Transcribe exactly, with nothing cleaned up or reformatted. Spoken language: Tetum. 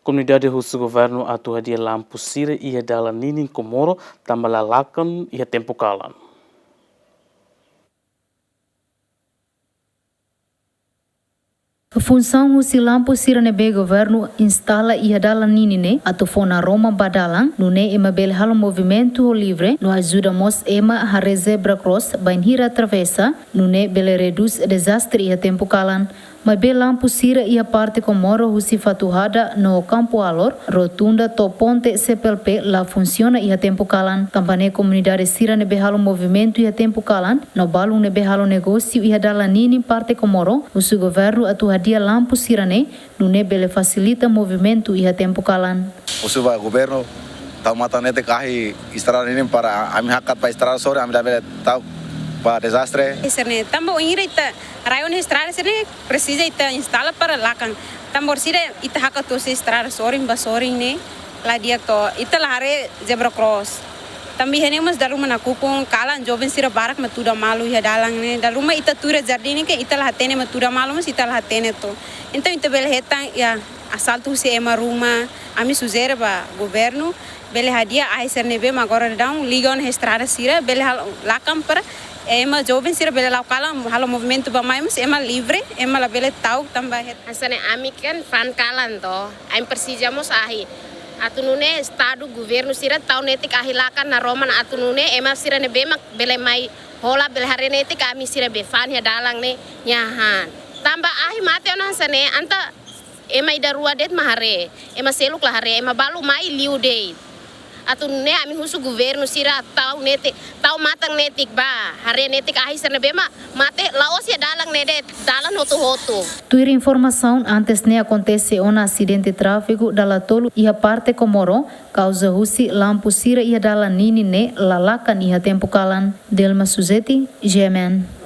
Komunidade husu governu atu hadi'a lampu sira iha dalan ninin Comoro tanba la lakan iha tempu kalan. Funsaun husi lampu sira ne'ebé governu instala iha dalan ninin ne'e atu fó naroman ba dalan, nune'e ema bele halo movimentu ho livre, no ajuda mós ema haree zebra cross bainhira atravesa, nune'e bele redús dezastre iha tempu kalan. Maibé lampu sira iha parte Comoro husi Fatuhada no Kampu Alor, rotunda to'o ponte C P L P la funsiona iha tempu kalan. Tanba ne'e komunidade sira ne'ebé halo movimentu iha tempu kalan, no balun ne'ebé halo negósiu iha dalan ninin parte Comoro, husu governu atu hadi'a lampu sira ne'e, nune'e bele fasilita movimentu iha tempu kalan. Husu ba governu, tau matan netik ahi estrada ninin para ami hakat ba estrada sorin, ami labele ta'uk ba dezastre. Sira-ne'e, tanba ohin ita rai ona estrada sira-ne'e presiza ita instala para lakan. Tanba orsida ita hakat hosi estrada sorin ba sorin ne'e, la di'ak to, ita la haree zebra cross. Tanba iha ne'e mós dala ruma nakukun, kalan joven sira barak mak tuda malu iha dalan ne'e. Dala ruma ita tuir jardín ne'e ke ita la hatene mak tuda malu, mas ita la hatene to. Entaun ita bele hetan, ya, asaltu husi ema ruma. Ami sujere ba governu, bele hadi'a ahi sira ne'ebé mak agora daudaun liga ona estrada sira, bele halo lakan para ema joven sira bele la'o kalan, halo movimentu bá-mai, mas ema livre, ema labele ta'uk tanba het. Hanesan ne'e ami kan fa'an kalan to. Ami presiza mós ahi. Atu nune'e estadu, governu sira tau netik ahi lakan naroman atu nune'e ema sira ne'ebé mak bele mai hola, bele haree netik ami sira be fa'an iha dalan ne'e, nia han. Tanba ahi mate ona hanesan ne'e, entaun ema ida rua de'it mak haree, ema seluk la haree, ema balu mai liu de'it. Atu nune'e ami husu governu sira tau netik, tau matan netik bá haree netik ahi sira ne'ebé mak mate la'ós iha dalan ne'e de'it, dalan hotu-hotu. Tuir informasaun, antes ne'e akontese ona asidente tráfegu dala tolu iha parte Comoro, kauza husi lampu sira iha dalan ninin ne'e la lakan iha tempu kalan. Delma Suzeti, G M N.